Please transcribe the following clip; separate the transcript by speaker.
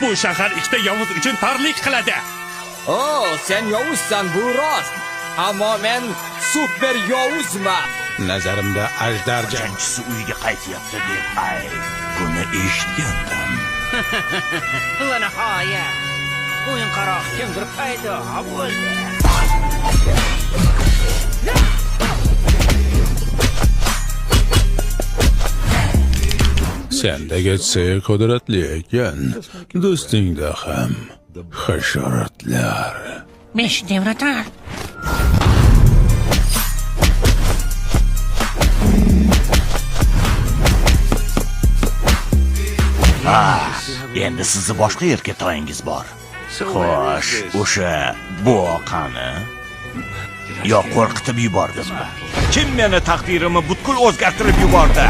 Speaker 1: Bu shahar ikkita yovuz uchun torlik qiladi.
Speaker 2: O, sen yovuzsan, bu rost. Ammo men super yovuzman.
Speaker 3: Nazarimda ajdar
Speaker 4: Jangchisi uyiga qaytyapti deb ay, buni eshitgandim.
Speaker 5: Va nihoyat o'yinqaroq kimdir paydo bo'ldi.
Speaker 3: Sendagi C qudratli ekan. Do'stingda ham hasharotlar.
Speaker 5: 5 nevrotar.
Speaker 4: Endi sizni boshqa erkatoyingiz bor. Xo'sh, o'sha bo'qani yo qo'rqitib yubordimi? Kim meni taqdirimni butkul o'zgartirib yubordi?